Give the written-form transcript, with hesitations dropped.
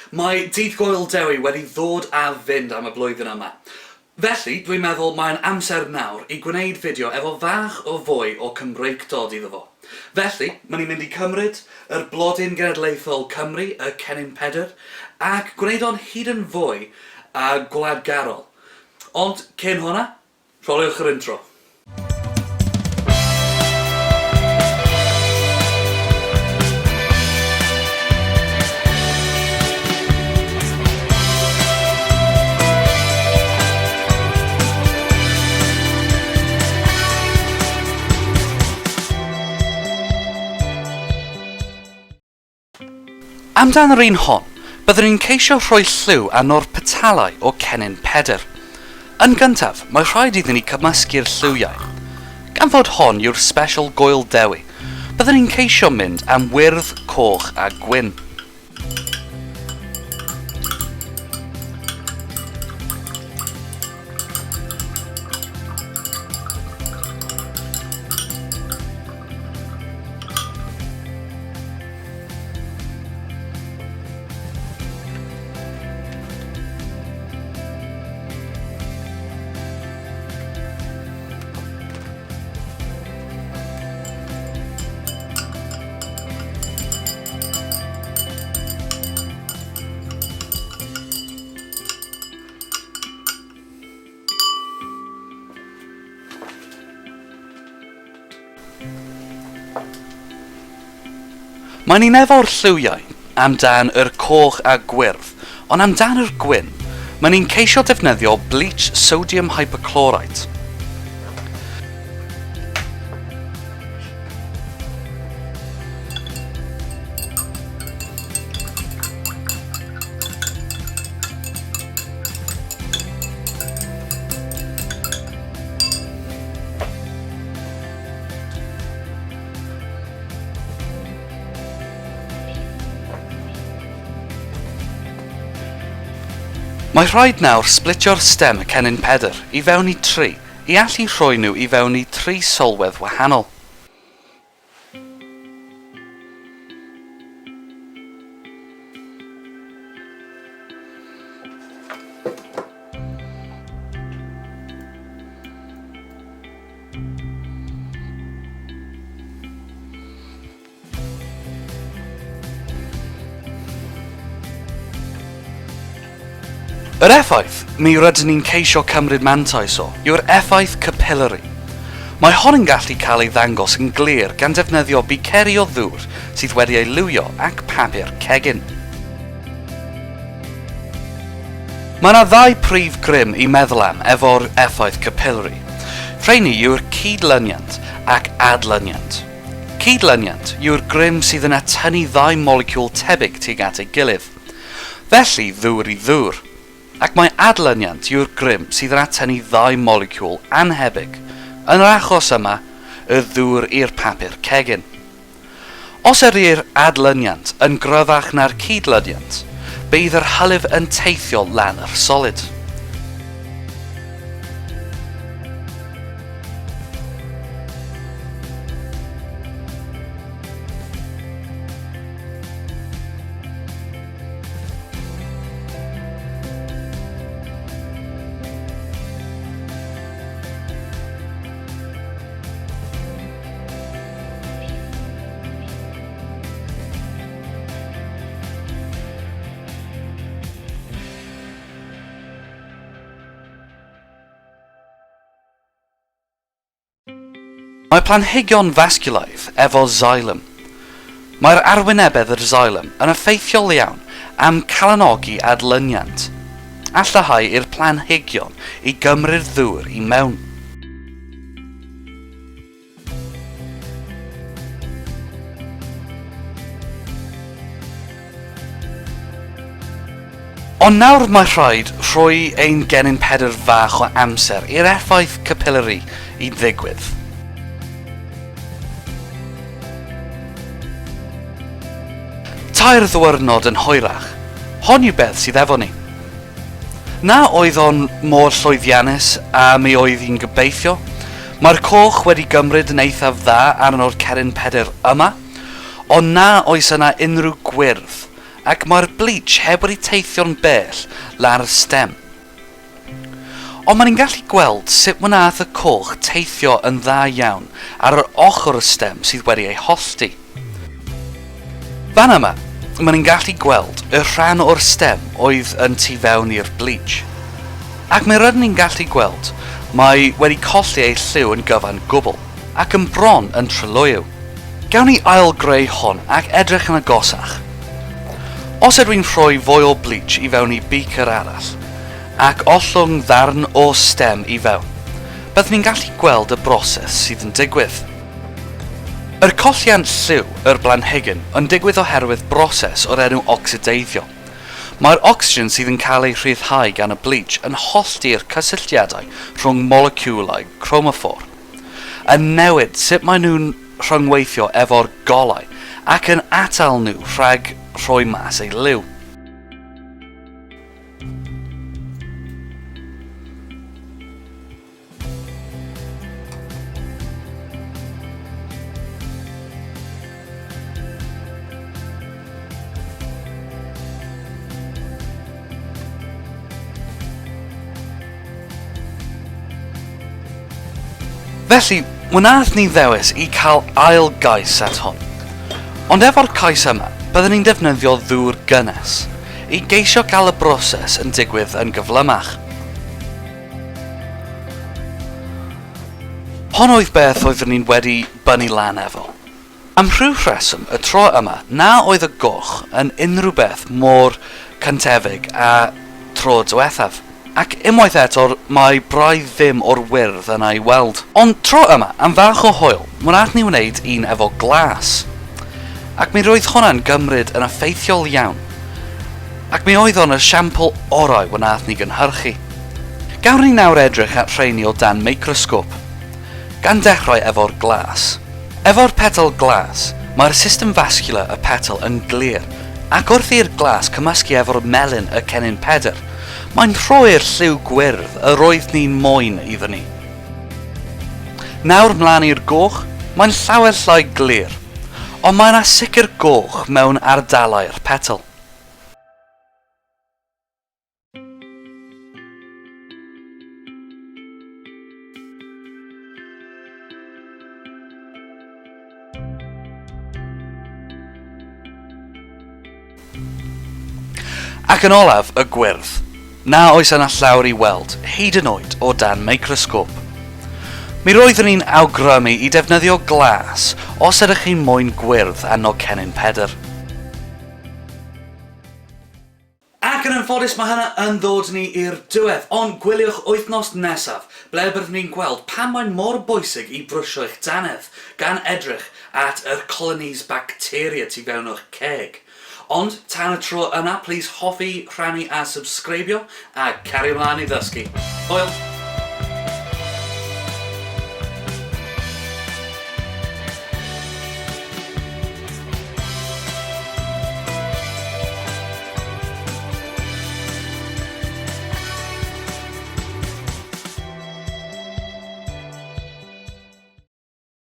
Mae Dydd Gŵyl Dewi wedi ddod a fynd am y blwyddyn yma. Felly, dwi'n meddwl mae'n amser nawr i gwneud fideo efo fach o fwy o Cymreictod iddo fo. Felly, ma' ni'n mynd i cymryd yr Blodyn Genedlaethol Cymru, y Cennin Pedr, ac gwneud o'n hyd yn fwy a gwladgarol. Ond, cyn hwnna, Rholiwch yr intro. Amdan yr un hon, byddwn ni'n ceisio rhoi lliw arno'r petalau o cennin Pedr. Yn gyntaf, mae rhaid iddyn ni cymysgu'r lliwiau. Gan fod hon yw'r sbesial Gŵyl Dewi, byddwn ni'n ceisio mynd am wyrdd, coch a gwyn. Mae'n ni'n efo'r lliwiau, amdan yr coch a gwyrdd, ond amdan yr gwyn, mae'n ni'n ceisio defnyddio bleach sodium hypochlorite. Mae rhaid nawr splitio'r stem y cennin Pedr i fewn i tri i allu rhoi nhw i fewn i tri sylwedd wahanol. Yr effaith mi rydyn ni'n ceisio cymryd mantais o yw'r effaith capillary. Mae hon yn gallu cael ei ddangos yn glir gan defnyddio biceri o ddŵr sydd wedi ei liwio ac papur cegin. Mae yna ddau prif grym i meddwl am efo'r effaith capillary. Rheini yw'r cydlyniant ac adlyniant. Cydlyniant yw'r grym sydd yn atynnu ddau moleciwl tebyg tuag at ei gilydd. Felly, ddŵr i ddŵr. Ac mae adlyniant yw'r grym sydd yn atynnu ddau moleciwl annhebyg, yn yr achos yma, y ddŵr i'r papur cegin. Os ydy'r adlyniant yn gryfach na'r cydlyniant, bydd yr hylif yn teithio lan yr solid. Mae planhigion fasgiwlaidd efo xylem. Mae'r arwynebedd yr xylem yn effeithiol iawn am calanogi adlyniant, a lleihau i'r planhigion i gymryd ddŵr i mewn. Ond nawr mae rhaid rhoi ein gennin Pedr fach o amser i'r effaith capillary i ddigwydd. Tair ddwyrnod yn hwyrach, hon yw beth sydd efo ni. Na oedd o'n mor llwyddiannus a mi oedd hi'n gobeithio. Mae'r coch wedi gymryd yn eithaf dda arno'r Cerin Pedr yma, ond na oes yna unrhyw gwyrdd. ac mae'r bleach heb wedi teithio'n bell lan y stem. Ond mae ni'n gallu gweld sut wnaeth y coch teithio yn dda iawn ar yr ochr y stem sydd wedi ei hollti. Fan yma, mae ni'n gallu gweld y rhan o'r stem oedd yn tu fewn i'r bleach. Ac mae rydyn ni'n gallu gweld mae wedi colli ei lliw yn gyfan gwbl, ac yn bron yn tryloyw. Gawn ni ail-greu hon ac edrych yn agosach. Os ydw i'n rhoi fwy o bleach i fewn i beaker arall, ac ollwng ddarn o stem i fewn, byddwn ni'n gallu gweld y broses sydd yn digwydd. Yr colliant lliw yr blanhigyn yn digwydd oherwydd broses o'r enw ocsideiddio. Mae'r ocsigen sydd yn cael ei rhyddhau gan y bleach yn hollti'r cysylltiadau rhwng moleciwlau chromophore, yn newid sut maen nhw'n rhyngweithio efo'r golau ac yn atal nhw rhag rhoi mas eu liw. Felly, wnaeth ni ddewis i cael ail gais at hwn. Ond efo'r cais yma, byddwn ni'n defnyddio ddŵr gynnes i geisio cael y broses yn digwydd yn gyflymach. Hon oedd beth oeddwn ni'n wedi bynu lan efo. Am rhyw rheswm, y tro yma, na oedd y goch yn unrhyw beth mor cyntefig a tro diwethaf, ac unwaith eto mae braidd ddim o'r wyrdd yna i weld. Ond tro yma, am fach o hwyl, wnaeth ni wneud un efo glas. Ac mi roedd hwnna'n gymryd yn effeithiol iawn. Ac mi oedd o'n esiampl orau wnaeth ni gynhyrchu. Gawn ni nawr edrych at rheini o dan meicrosgop. Gan dechrau efo'r glas. Efo'r petal glas, mae'r system vascular y petal yn glir, ac wrth i'r glas cymysgu efo'r melyn y cennin Pedr, mae'n rhoi'r lliw gwyrdd yr oedd ni'n moyn iddo ni. Nawr mlaen i'r goch, mae'n llawer llai glir, ond mae yna sicr goch mewn ardalau'r petal. Ac yn olaf, y gwyrdd. Na oes yna llawr i weld, hyd yn oed o dan meicrosgop. Mi roeddwn i'n awgrymu i defnyddio glas os ydych chi'n moyn gwyrdd a no cennin Pedr. Ac yn anffodus mae hynna yn ddod ni i'r diwedd, ond gwyliwch wythnos nesaf, ble byddwn ni'n gweld pam mae'n mor bwysig i brwsio eich dannedd, gan edrych at yr colonies bacteria tu fewn o'ch ceg. Ond tan y tro yna, plîs hoffi, rhannu a subscribio, a cario mlaen i ddysgu. Hwyl!